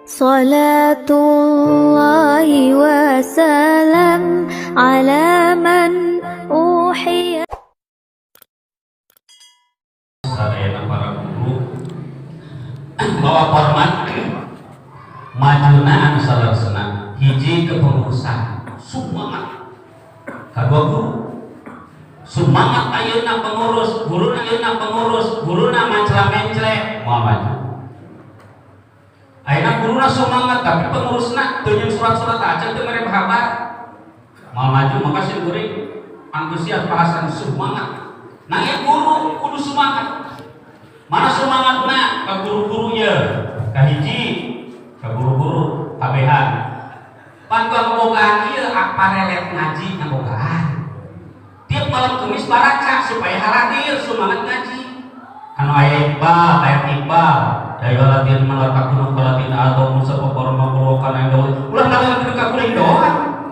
Salatullahi wa salam ala man uhiya. Sadayana para guru bahwa format majuna anu saleresna hiji kepengurusan semangat, kadua guru semangat. Ayeuna pengurus guru, ayeuna pengurus guruna mancla menclek moal maju. Ayeuna guruna semangat tapi pengurusna teu nyieun surat-surat aja, teu mere kabar, moal maju. Maka sim kuring antusias bahasan semangat. Nah, ya guru kudu semangat. Mana semangatna ka guru-guru ya? Kahiji ka guru-guru kabehan pan bogaan ieu parelet ngaji, ngabogaan tiap malam Kamis baraca supaya haradir semangat ngaji. Anu aya Iqbal, aya Iqbal ya ayyuhalladzina amanu la takunu kalladzina adaw Musa fa barra'ahu kana indahu. Ulah ngalangkeun ka kuring doang.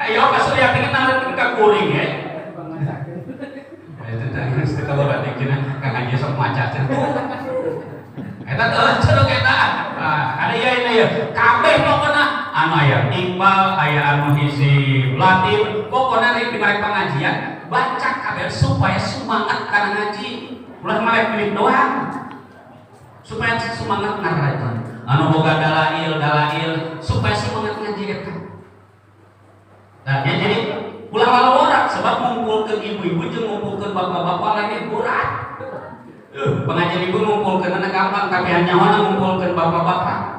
Ayo kasurya teh ngalangkeun ka kuring ya. Itu teh geus teu kabar teh cenah Kang Haji sok maca cenah. Eta teh cenah eta. Ah, ada ieu ieu kabeh pokona anu aya Iqbal, aya anu hizib Latif, pokona rek di marek pengajian baca kabeh supaya semangat kana ngaji. Ulah marek duit doang. Supaya semangat ngaraji. Anu boga dalail, dalail supaya semangat ngaji eta. Nah, ya jadi ulah lalawara sebab ngumpulkeun ibu-ibu jeung ngumpulkeun bapak-bapak lainnya berat. Pengajian ibu ngumpulkeun anak gampang, tapi hanya nyawana ngumpulkeun bapak-bapak.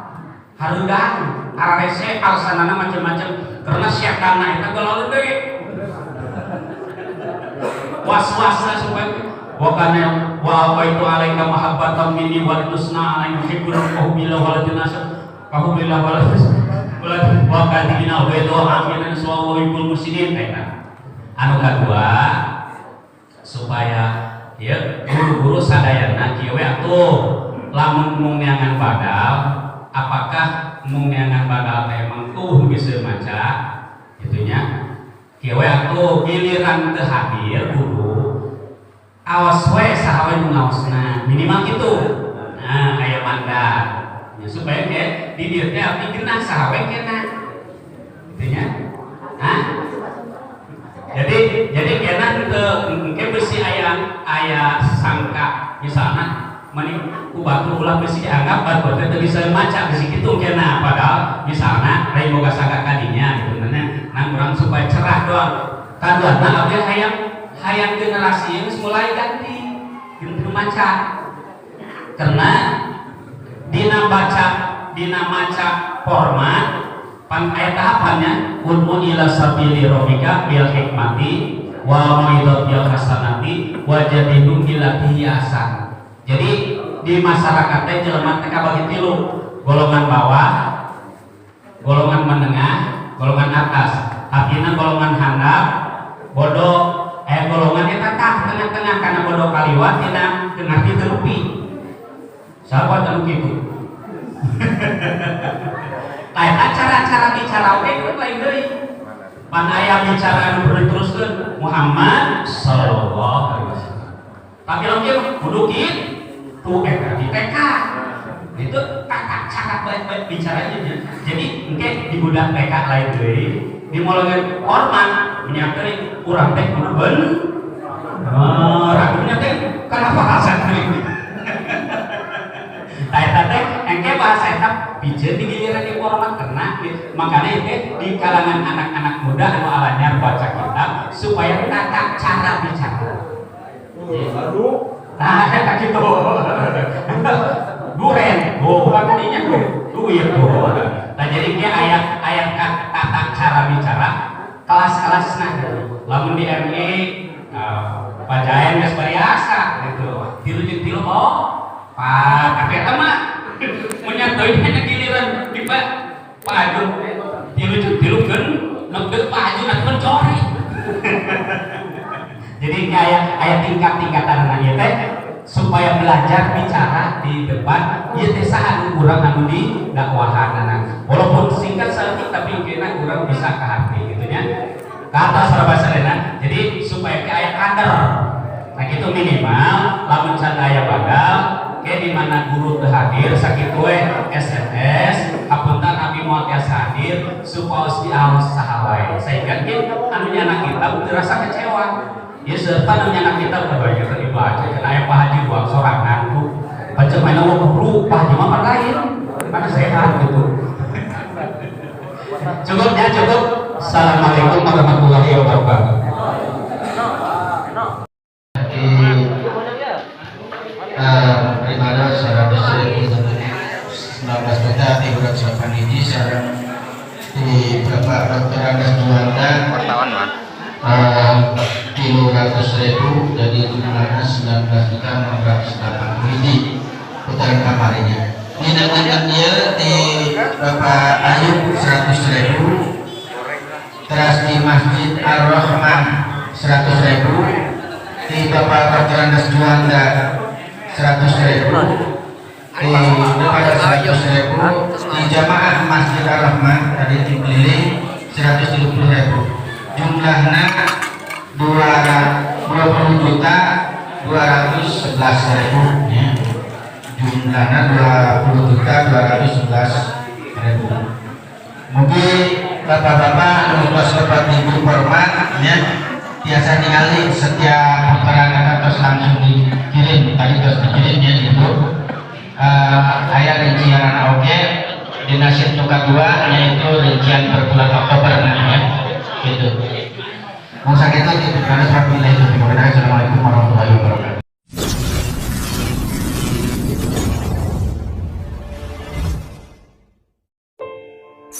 Hareudang, ararese, alasanana macam-macam karena syaitanna eta galalu deui. Was-wasna supaya wa kana wa itu alaika mahabbatan minni wa litusna ala yuhibbuna wa bila wa wa kadina wa itu aminan wa yuhibbul muslimin eta. Anu kadua supaya ya guru-guru sadayana kieu we atuh lamun mung neangan badal, apakah mung neangan badal teh emang tuh bisa maca gitunya. Kieu we atuh giliran teu hadir guru awas we saha we nu ngaosna minimal kitu. Nah, aya mandat ya, supaya ke di dieu teh abdi geunah saha we kena gitunya. Nah, jadi kena teu engke besi aya aya sangka misalna meni ku batur ulah besi dianggap batur teh teu bisa maca besi kitu kena, padahal misalna lain boga sangka kadinya gitu. Nah, urang supaya cerah doang. Kaduana abdi hayang hayang generasi geus mulai ganti gitu maca karena dina baca dina maca format pan aya tahapannya ud'u ila sabili rabbika bil hikmati wa mau'izatil hasanati wajadilhum billati hiya ahsan. Jadi di masyarakat teh jelema teh kabagi tilu, golongan bawah, golongan menengah, golongan atas. Artinya golongan handap bodoh, golongan eta tah tengah-tengah karena bodoh kaliwat tina teu ngarti teu rupi. Sahabat anu kitu. Nah, eta cara-cara bicara oge kudu lain deui. Pan aya bicara anu perlu diteruskeun Muhammad sallallahu alaihi wasallam. Tapi lamun kieu kudu kitu eta di TK. Itu tata cara baik-baik bicaranya nya. Jadi engke di budak TK lain deui, dimulai hormat menyatakan urang teh kudu ben. Oh, ragunya teh kenapa alasan deui? Nah, eta teh engke bahasa eta piceun di giliran di format kena gitu. Makanya itu di kalangan anak-anak muda anu alanyar baca kitab supaya tata cara bicara. Aduh. Nah, eta kitu. Duren, oh, kan tadinya tuh duit tuh. Nah, jadi dia ayat ayat tata cara bicara kelas-kelasna gitu. Lamun di MI Pak Jaen geus biasa gitu. Tilu jeung tilu oh, Pak, tapi eta mah menyatuin hanya giliran di Pak Pak Ajun tilu jeung tilu genep deuk Pak Ajun atuh mencori. Jadi kayak aya tingkat-tingkatan ieu teh supaya belajar bicara di depan ieu teh saha anu urang anu di dakwahanana. Walaupun singkat saeutik tapi kena urang bisa ke hati gitu nya. Kata sarabasa. Jadi supaya aya kader. Nah gitu minimal lamun can aya badal mana guru teu hadir, sakitu we SMS, "Hapunten, abi moal tiasa hadir, supados diaos saha wae," sehingga ge anu nyandak kitab teu rasa kecewa ya. Serta anu nyandak kitab teh banyak teh dibaca cenah, aya Pak Haji buang sorangan tuh baca main Allah guru Pak Haji mah lain mana sehat gitu. Cukup ya, cukup. Assalamualaikum warahmatullahi wabarakatuh. Di pribadi 100 ribu, 19 juta 308 hiji, sareng di Bapak Dr. Andes Juanda 300 ribu, jadi jumlahnya 19 juta 680 hiji putaran kamarinya. Dina ieu di Bapak Ayub 100 ribu, terus di Masjid Ar-Rahmah 100 ribu, di Bapak Dr. Andes Juanda 100 ribu, di kepada 100 ribu, di Jamaah Masjid Ar-Rahmah tadi dikeliling 170 ribu, jumlahnya 20 juta 211 ribu ya. Jumlahnya 20 juta 211 ribu. Mungkin bapak-bapak anu tos seperti ibu format ya, biasa ningali setiap putaran terus langsung dikirim. Tadi terus dikirim ya gitu. Aya rincian oke di sheet nu dua, yaitu rincian per bulan Oktober, nah ya gitu. Mau sakit lagi karena. Assalamualaikum warahmatullahi wabarakatuh.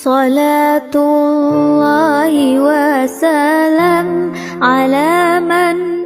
صلاة الله وسلام على من